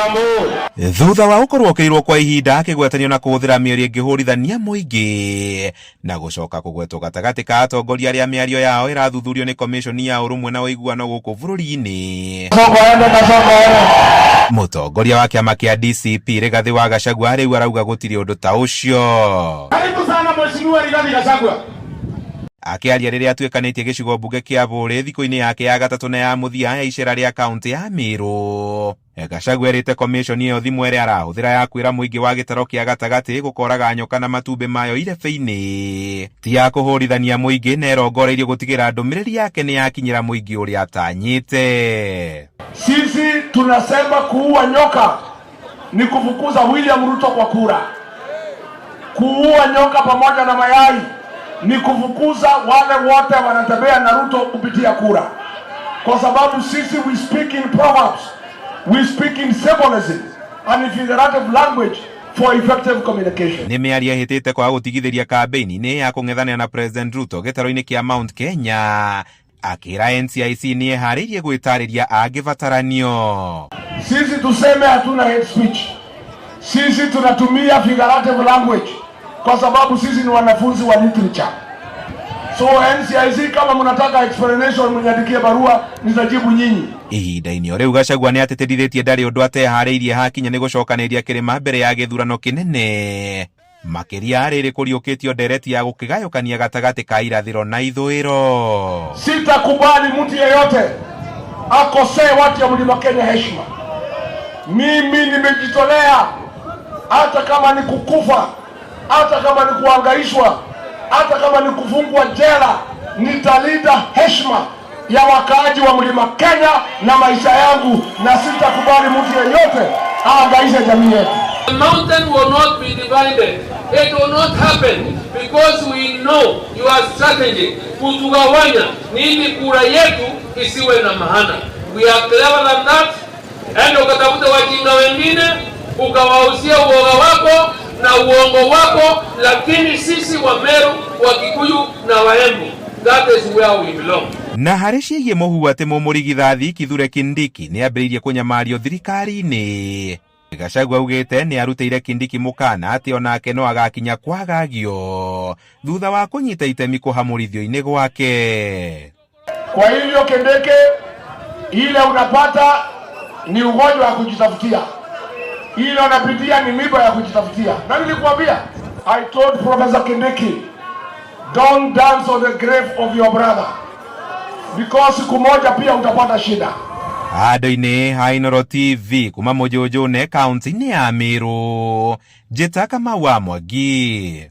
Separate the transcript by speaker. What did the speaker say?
Speaker 1: Kiambu.
Speaker 2: Thutha wa gũkorwo okĩrĩirwo kwa ihinda akĩgwetanio na kũhũthĩra mĩario ĩngĩhũrithania mũingĩ na gũcoka kũgwetwo gatagatĩ ka atongoria arĩa mĩario yao ĩrathuthurio nĩ komĩconi ya ũrũmwe na ũiguano gũkũ bũrũri-inĩ. Mũtongoria wa kĩama kĩa DCP Rigathĩ wa Gachagua rĩu arauga gũtirĩ ũndũ ta ũcio.
Speaker 1: Karibu sana, Mheshimiwa Rigathi Gachagua.
Speaker 2: Akĩaria rĩrĩa atuĩkanĩtie gĩcigo mbunge kĩa Bũrĩ thikũ-inĩ yake ya gatatũ na ya mũthia ya icera rĩa kaunti ya Meru, Gachagua erĩte komĩconi ĩyo thimũ ĩrĩa arahũthĩra ya kwĩra mũingĩ wa gĩtaro kĩa gatagatĩ gũkoraga nyoka na matumbĩ mayo irebe-inĩ ti ya kũhũrithania mũingĩ na ĩrongoreirio gũtigĩra ndũmĩrĩri yake nĩ yakinyĩra mũingĩ ũrĩa atanyĩte.
Speaker 1: Sisi tunasema kuua nyoka ni kufukuza William Ruto kwa kura. Kuua nyoka pamoja na mayai ni kufukuza wale wote wanatembea na Ruto kupitia kura, kwa sababu sisi we speak in proverbs, we speak in symbolism and figurative language for effective communication.
Speaker 2: Nĩ mĩario ĩhĩtĩte kwaga gũtigithĩria kambĩini-inĩ ya kũng'ethanĩra na President Ruto gĩtaro-inĩ kĩa Mount Kenya, akĩra NCIC nĩ eharĩirie gwĩtarĩria angĩbataranio.
Speaker 1: Sisi tuseme hatuna hate speech. Sisi tunatumia figurative language kwa sababu sisi ni wanafunzi wa literature. So NCIC, kama mnataka explanation, mniandikie barua, nitajibu nyinyi.
Speaker 2: Ihinda-inĩ o rĩu, Gachagua nĩ atĩtĩrithĩtie ndarĩ ũndũ ateharĩirie hakinya nĩ gũcokanĩrĩria kĩrĩma mbere ya gĩthurano kĩnene, makĩria rĩrĩ kũriũkĩtio ndereti ya gũkĩgayũkania gatagatĩ ka irathĩro na ithũĩro.
Speaker 1: Sitakubali mtu yeyote akosee watu ya Mlima Kenya heshima. Mimi nimejitolea, hata kama ni kukufa, hata kama ni kuhangaishwa, hata kama ni kufungwa jela, nitalinda heshima ya wakaaji wa Mlima Kenya na maisha yangu, na sitakubali mtu yeyote ahangaishe jamii yetu.
Speaker 3: The mountain will not be divided. It will not happen because we know your strategy kutugawanya ni ili kura yetu isiwe na maana. We are clever than that. Enda ukatafute wajinga wengine ukawauzia uoga wako na uongo wako, lakini sisi wa Meru, wa Kikuyu na Waembu, that is where we belong.
Speaker 2: Na harĩ ciĩgiĩ mũhu atĩ mũmũrigithathi Kithure Kindiki nĩ ambĩrĩirie kũnyamario thirikari-inĩ, Gachagua augĩte nĩ arutĩire Kindiki mũkana atĩ onake no agakinya kwagagio thutha wa kũnyita itemi kũhamũrithio-inĩ gwake.
Speaker 1: Kwa hivyo Kindiki, ile unapata ni ugonjwa wa kujitafutia, ile unapitia ni miba ya kujitafutia. Na nilikuambia, I told Professor Kindiki, don't dance on the grave of your brother because siku moja pia utapata shida.
Speaker 2: Handũ-inĩ ha Inooro TV kuma Mũjũnjũne kaunti-inĩ ya Meru, njĩta Kamau wa Mwangi.